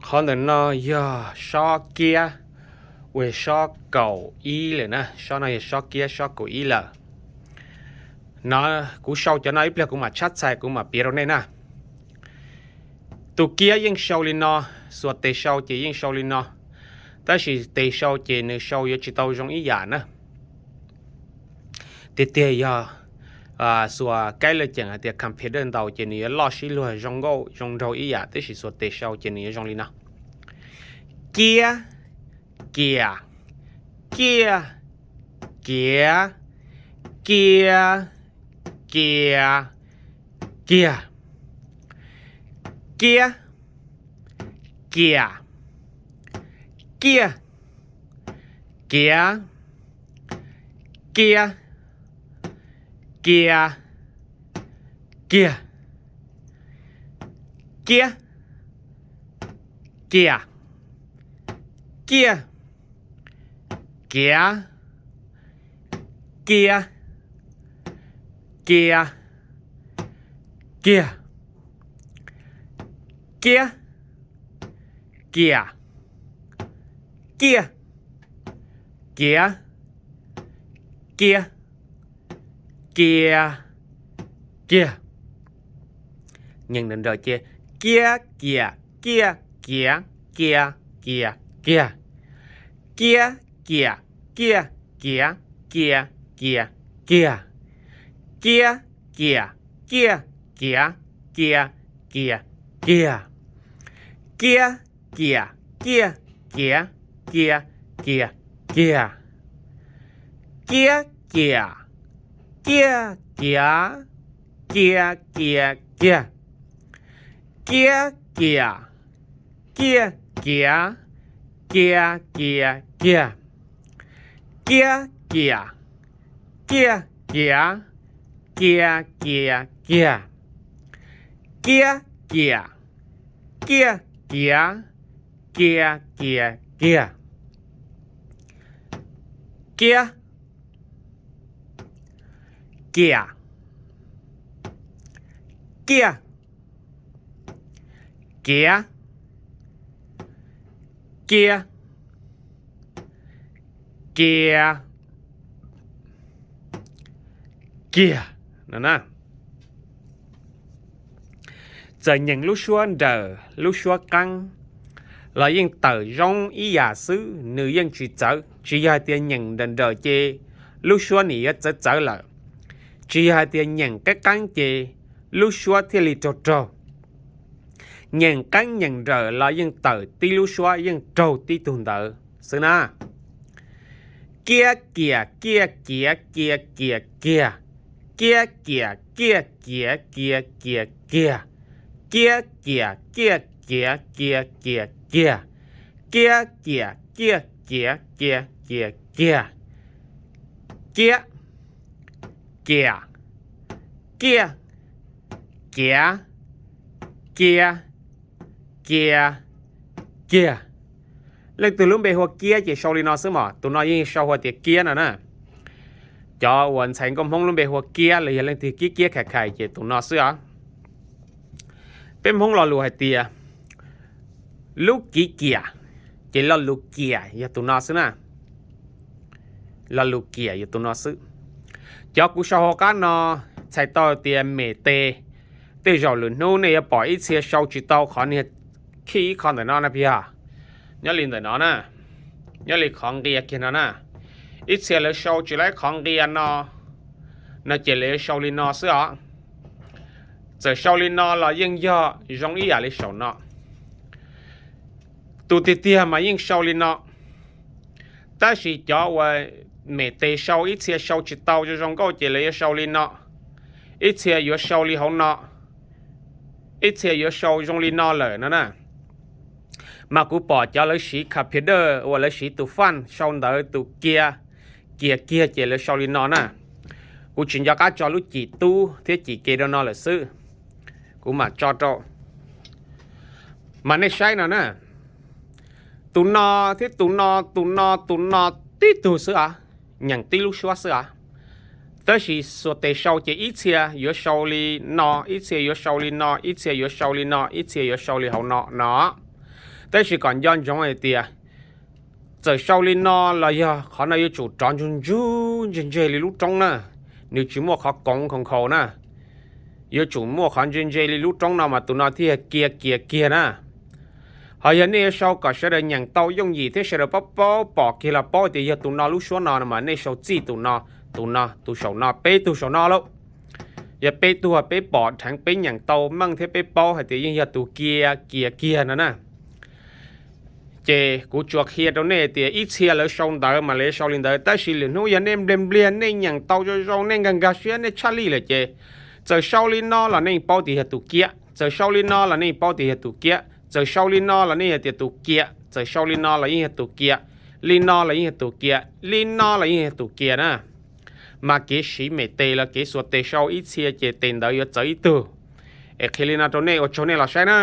Qhov ntawm no yog sob kiab, uas sob kaum ib lawm na, sob no yog sob kiab sob kaum ib lawm. No kuv sau cov no ib pliag kuv mam tshab txhais kuv mam piav rau nej na. Tus kiab yeej sau li no, xuas tes sau ces yeej sau li no, tab sis tes sau ces nws sau yuav tsis tau zoo ib yam na. Tiag tiag yog xuas kaib laj ceem hais tias computer ntau ces nws yuav loj sib luag zoo nkauj zoo nraug ib yam, tab sis xuas tes sau ces nws yuav zoo li no: kiab, kias, kiaj, kiav, kiab, kias, kiag, kiab, kiam, kiaj, kiav, kiab, kiav, kiag, kiab, kiam, kiaj, kiav, kiab, kiav, kiag, kiab, kiam, kiaj, kiav, kiab, kiav, kiag. Nyeem nrawm nrawm ces: kiab, kiam, kiaj, kiav, kiav, kiav, kiag, kiab, kiam, kiaj, kiav, kiav, kiav, kiag, kiab, kiam, kiaj, kiav, kiav, kiav, kiag, kiab, kiam, kiaj, kiav, kiav, kiav, kiag, kiab, kiam, kiaj, kiav, kiav, kiav, kiag, kiab, kiam, kiaj, kiav, kiav, kiav, kiag, kiab, kiam, kiaj, kiav, kiav, kiav, kiag, kiab, kiam, kiaj, kiav, kiav, kiav, kiag, kiab, kiam, kiaj, kiav, kiav, kiav, kiag no na. Txawm nyeem lub suab nrawm lub suab qeeb los yeej tawm zoo ib yam xwb, nws yeej tsis txawv. Tsis yog hais tias nyeem nrawm nrawm ces lub suab nim yuav txawv txawv lawm, tsis yog hais tias nyeem qeeb qeeb ces lub suab thiaj li raug raug. Nyeem qeeb nyeem nrawm los yeej tawm tib lub suab, yeej raug tib tug ntawd xwb na. Kiab kiam kiaj kiav kiav kiav kiag, kiab kiam kiaj kiav kiav kiav kiag, kiab kiam kiaj kiav kiav kiav kiag, kiab kiam kiaj kiav kiav kiav kiag, kiab, kiam, kiaj, kiav, kiav, kiav, kiag. Leej twg lub npe hu ua Kiab ces sau li no xwb mas, tus no yeej sau hu ua tias Kiab no na. Cov uas ntxhais nkauj Hmoob lub npe hu ua Kiab los yog leej twg Kiab Kiab Khais Khais ces tus no xwb os. Peb Hmoob lo lus hais tias lub kiv kiam, ces lo lus kiam yog tus no xwb na. Lo lus kiam yog tus no xwb. Cov kuv sau hauv qab no txhais tau tias mem tes, tej zaum lwm hnub nej yuav pom ib txhia sau tsis tau qhov niag khij ib qho ntawm no na, yog nyob li ntawm no na, nyob li qhov nqia kiag no na. Ib txhia lawv sau tsis tau qhov nqia no, no ces lawv yuav sau li no xwb os. Txawm sau li no los yeej yog zoo ib yam li saum no. Tus tiag tiag mas yeej sau li no, tab sis cov uas mem tes sau, ib txhia sau tsis tau zoo zoo nkauj ces lawv yuav sau li no, ib txhia yuav sau li hauv no, ib txhia yuav sau zoo li no lawm no na. Mas kuv pom cov lawv siv computer uas lawv siv tus faj sau ntawv, tus kiav, kiav kiag ces lawv sau li no na. Kuv tsis nco qab tso lub cim tub thiab cim ke rau no lawm xwb. Kuv mam tso rau, mas nej saib no na. Tus no thiab tus no, tus no, tus no tib tug xwb os, nyeem tib lub suab xwb os. Tab sis xuas tes sau ces ib txhia yuav sau li no, ib txhia yuav sau li no, ib txhia yuav sau li no, ib txhia yuav sau li hauv no no. Tab sis kom nco ntsoov hais tias txawm sau li no los yog qhov no yuav tsum rov ntsug ntsug ntseg ntseg li lub roob na, nws tsis muaj qhov koov khov khaus na, yuav tsum muaj qhov ntseg ntseg li lub roob no mas tus no thiaj yog kia kiag kiag na. Ho yog nej yuav sau kom sawv daws nyeem tau yooj yim thiab sawv daws paub paub pom kiag los paub tias yog tus no lub suab no mas nej sau txij tus no, tus no, tus saum no, peb tug saum no lauj. Yog peb tug peb pom dheev peb nyeem tau meej thiab peb paub hais tias yeej yog tus kia kiag kiag no na. Ces kuv tsuas qhia rau nej tias ib txhia lawv sau ntawv mas lawv sau li ntawd, tab sis lwm hnub yog nej npliag npliag nej nyeem tau zoo zoo nej nkag nkag siab nej tshaj lij lawm ces txawm sau li no los nej paub tias yog tus kia, txawm sau li no los nej paub tias yog tus kia, txawm sau li no los nej yog tias tus kia, txawm sau li no los yeej yog tus kia, li no los yeej yog tus kia, li no los yeej yog tus kia na. Mas kev siv mem tes los kev xuas tes sau ib txhia ces tes ntawd yuav txawv ib tug. Es qhia li no rau nej, ua tsaug nej los saib na.